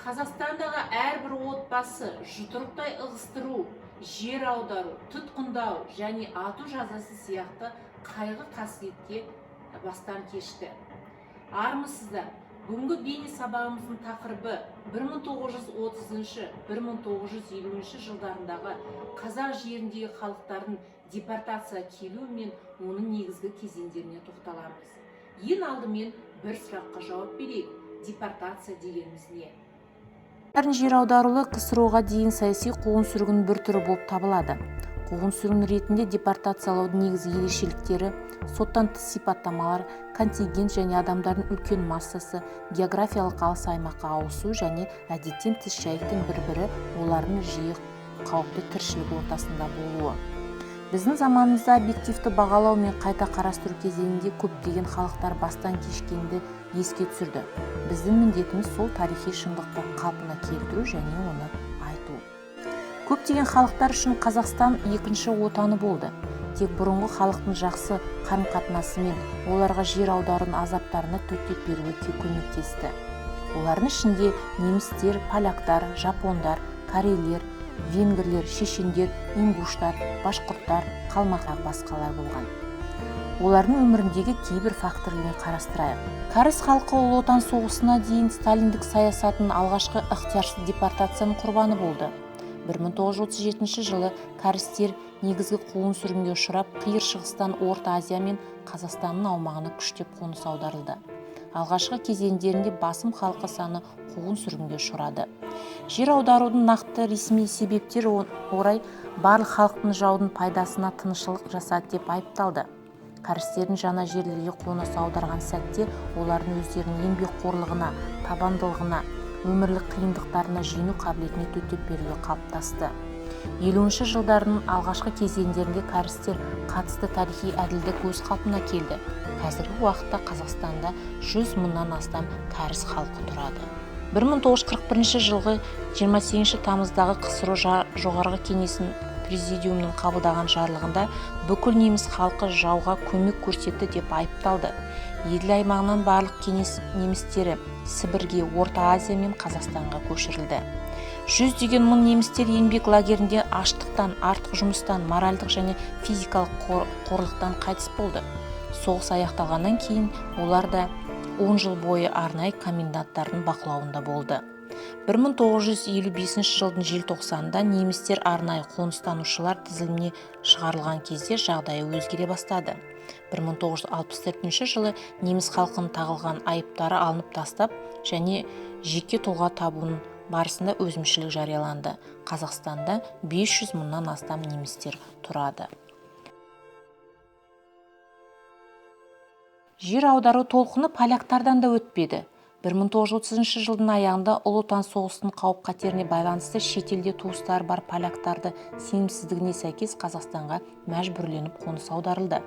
Қазақстандағы әрбір отбасы жұдырықтай ығыстыру, жер аудару, тұтқындау және ату жазасы сияқты қайғы қасіретке бастан кешті. Армысыздар! Бүгінгі бейне сабағымыздың тақырыбы 1930-1950 жылдарындағы қазақ жеріндегі халықтардың депортация келуі мен оның негізгі кезеңдеріне тоқталамыз. Ең алдымен бір сұраққа жауап берейік: депортация дегеніміз не? Жер аударулы КСРО-ға дейін саяси қуғын-сүргіннің бір түрі болып табылады. Қуғын-сүргін ретінде депортациялаудың негізгі ерекшеліктері соттан тыс сипаттамалар, контингент және адамдардың үлкен массасы, географиялық алыс аймаққа ауысу және әдеттен тыс жайттың бір-бірі, олардың жиі қауіпті тіршілік ортасында болуы. Біздің заманымызда объективті бағалау мен қайта қарастыру кезеңінде көптеген халықтар бастан кешкенді еске түсірді. Біздің міндетіміз сол тарихи шындықты қалпына келтіру және оны айту. Көптеген халықтар үшін Қазақстан екінші отаны болды. Тек бұрынғы халықтың жақсы қарым-қатынасымен оларға жер аударудың азаптарына төтеп беруге көмектесті. Олардың ішінде немістер, поляктар, жапондар, корейлер, венгрлер, шешендер, ингуштар, башқұрттар, қалмақтар, басқалар болған. Олардың өміріндегі кейбір факторлерін қарастырайық. Кәріс халқы Ұлы Отан соғысына дейін сталиндік саясатының алғашқы ықтиярсыз депортацияның құрбаны болды. 1937 жылы кәрістер негізгі қуғын-сүргінге ұшырап, Қиыр Шығыстан Орта Азия мен Қазақстанның аумағына күштеп қоныс аударылды. Алғашқы кезеңдерінде басым халқы саны қуғын-сүргінге ұшырады. Жер аударудың нақты ресми себептері орай барлық халықтың жаудың пайдасына тыншылық жасады деп айыпталды. Кәрістердің жаңа жерлерге қоныс аударған сәтте олардың өздерінің еңбекқорлығына, табандылығына, өмірлік қиындықтарына жеңу қабілетіне төтеп беруге қалыптасты. 50 жылдардың алғашқы кезеңдерінде кәрістер қатысты тарихи әділдік өз қалпына келді. Қазіргі уақытта Қазақстанда 100 мыңнан астам кәріс халқы тұрады. 1941 жылғы 28 тамыздағы КСРО Жоғарғы кеңесінің президиумының қабылдаған жарлығында бүкіл неміс халқы жауға көмек көрсетті деп айыпталды. Еділ аймағынан барлық кеңес немістері Сібірге, Орта Азия мен Қазақстанға көшірілді. Жүздеген мың немістер еңбек лагерінде аштықтан, артық жұмыстан, моральдық және физикалық қорлықтан қайтыс болды. Соғыс аяқталғаннан кейін олар да 10 жыл бойы арнайы коменданттардың бақылауында болды. 1955 жылдың желтоқсанында немістер арнайы қоныстанушылар тізіліміне шығарылған кезде жағдайы өзгере бастады. 1964 жылы неміс халқының тағылған айыптары алынып тастап және жеке тұлға табуының барысында өзімшілік жарияланды. Қазақстанда 500 мыңнан астам немістер тұрады. Жер аудару толқыны поляктардан да өтпеді. 1930 жылдың аяғында Ұлы Отан соғысының қауіп-қатеріне байланысты шетелде туыстары бар поляктарды сенімсіздігіне сәйкес Қазақстанға мәжбүрленіп қоныс аударылды.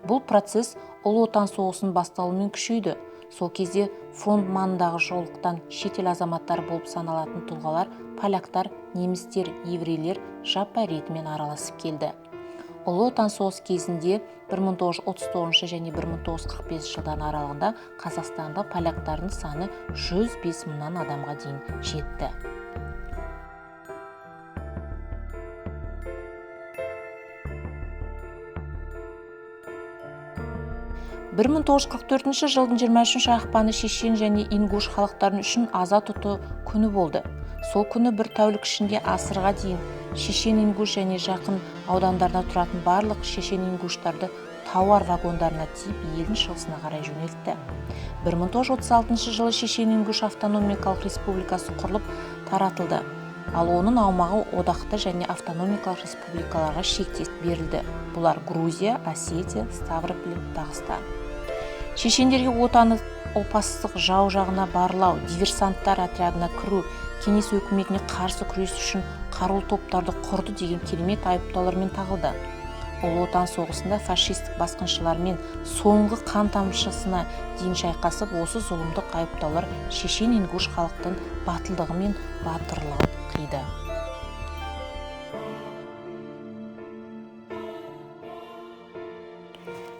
Бұл процесс Ұлы Отан соғысының басталуымен күшейді. Сол кезде фронт маңындағы жолықтан шетел азаматтары болып саналатын тұлғалар, поляктар, немістер, еврейлер жаппай ретімен араласып келді. Ұлы Отан соғысы кезінде 1939 және 1945 жылдар аралығында Қазақстанда поляктардың саны 105 мыңнан адамға дейін жетті. 1944 жылдың 23 ақпаны шешен және ингуш халықтарының үшін аза тұту күні болды. Сол күні бір тәулік ішінде асырға дейін шешен, ингуш және жақын аудандарда тұратын барлық шешен ингуштарды тауар вагондарына тиіп елдің шығысына қарай жөнелтті. 1936 жылы Шешен Ингуш автономикалық республикасы құрылып таратылды, ал оның аумағы одақты және автономикалық республикаларға шектес берілді. Бұлар Грузия, Осетия, Ставрополь, Дағыстан. Шешендерге отаны опасыздық жау жағына барлау, диверсанттар отрядына кіру, кеңес өкіметіне қарсы күрес үшін қарулы топтарды құрды деген керемет айыптаулармен тағылды. Ұлы Отан соғысында фашистік басқыншылармен соңғы қан тамшысына дейін шайқасып, осы зұлымдық айыптаулар шешен ингуш халықтың батылдығы мен батырлығын қиды.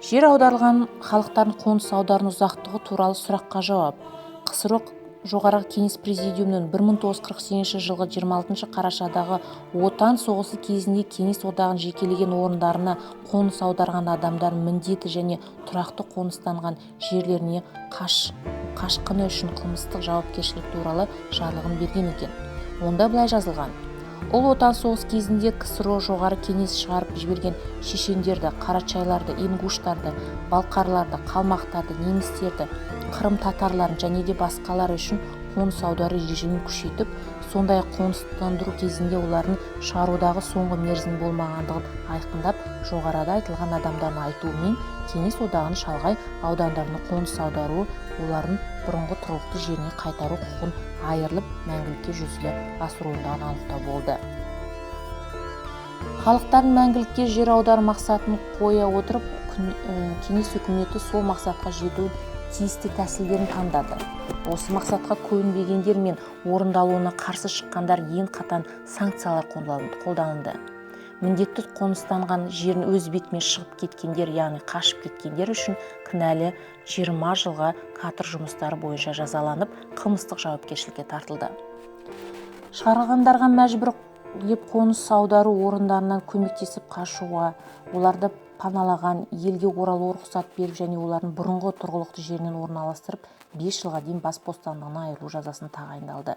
Жер аударылған халықтардың қоныс аударының ұзақтығы туралы сұраққа жауап. КСРО Жоғарғы Кеңес Президиумының 1948 жылғы 26 қарашадағы Отан соғысы кезінде Кеңес Одағының жекелеген орындарына қоныс аударған адамдар міндетті және тұрақты қоныстанған жерлеріне қашқыны үшін қылмыстық жауапкершілік туралы жарлығын берген екен. Онда былай жазылған: Ұлы Отан соғысы кезінде КСРО Жоғары Кеңес шығарып жіберген шешендерді, қарачайларды, ингуштарды, балқарларды, қалмақтарды, немістерді, қырым татарларын және де басқалары үшін қоныс аудару режимін күшейтіп, сондай-ақ қоныстандыру кезінде олардың шығарудағы соңғы мерзім болмағандығын айқындап, жоғарыда айтылған адамдардың айтуымен Кеңес Одағының шалғай аудандарына қоныс аударуы олардың бұрынғы тұрғылықты жеріне қайтару құқығын айырылып, мәңгілікке жүзеге асырылуындығын анықтау болды. Халықтардың мәңгілікке жер аудару мақсатын қоя отырып, Кеңес үкіметі сол мақсатқа жету тиісті тәсілдерін таңдады. Осы мақсатқа көнбегендер мен орындалуына қарсы шыққандар ең қатаң санкциялар қолданылды. Міндетті қоныстанған жерін өз бетімен шығып кеткендер, яғни қашып кеткендер үшін кінәлі 20 жылға каторг жұмыстары бойынша жазаланып, қылмыстық жауапкершілікке тартылды. Шығарылғандарға мәжбүрлеп қоныс аудару орындарынан көмектесіп қашуға, оларды паналаған елге оралуға рұқсат беріп және олардың бұрынғы тұрғылықты жерінен орналастырып, 5 жылға дейін бас бостандығынан айыру жазасын тағайындалды.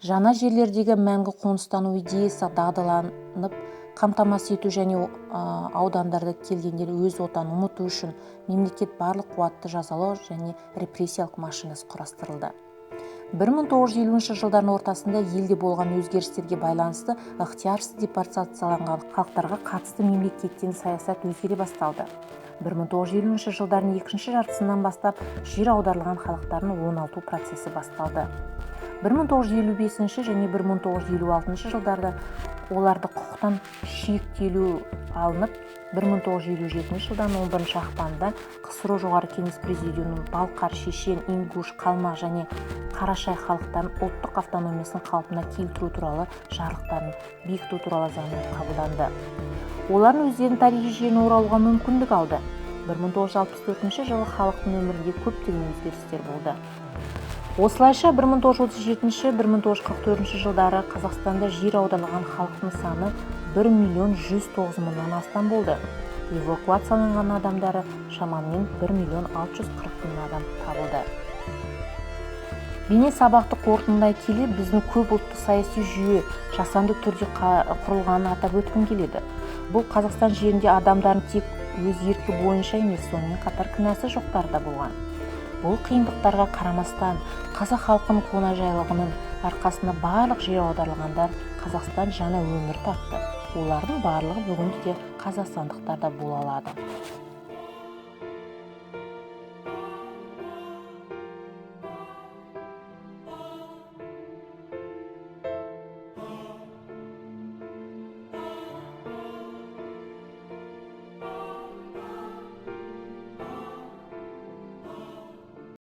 Жаңа жерлердегі мәңгі қоныстану идеясы дағдыланып, қамтамасыз ету және аудандарда келгендер өз отанын ұмыту үшін мемлекет барлық қуатты жазалау және репрессиялық машинасы құрастырылды. 1950 жылдардың ортасында елде болған өзгерістерге байланысты ықтиярсыз депортацияланған халықтарға қатысты мемлекеттен саясат өзгере басталды. 1950 жылдардың екінші жартысынан бастап жер аударылған халықтардың оңалту процесі басталды. 1955 және 1956 жылдарда оларды құқықтан шектелу алынып, 1957 жылдан 11 ақпанда КСРО Жоғары Кеңес Президиумының балқар, шешен, ингуш, қалмақ және қарашай халықтарын ұлттық автономиясын қалпына келтіру туралы жарлықтарын бекіту туралы заңы қабылданды. Олардың өздерінің тарихи жеріне оралуға мүмкіндік алды. 1964 жылы халықтың өмірінде көптеген өзгерістер болды. Осылайша 1937-1944 жылдары Қазақстанда жер аударылған халықтың саны 1 109 000-нан астам болды. Эвакуацияланған адамдары шамамен 1 640 000 адам табылды. Бейне сабақты қорытындылай келе, біздің көп ұлтты саяси жүйе жасанды түрде құрылғанын атап өткім келеді. Бұл Қазақстан жерінде адамдардың тек өз еркі бойынша емес, сонымен қатар кінәсі жоқтары да болған. Бұл қиындықтарға қарамастан, қазақ халқының қонақжайлығының арқасында барлық жер аударылғандар Қазақстан жаңа өмір тапты. Олардың барлығы бүгінде де қазақстандықтар да бола алады.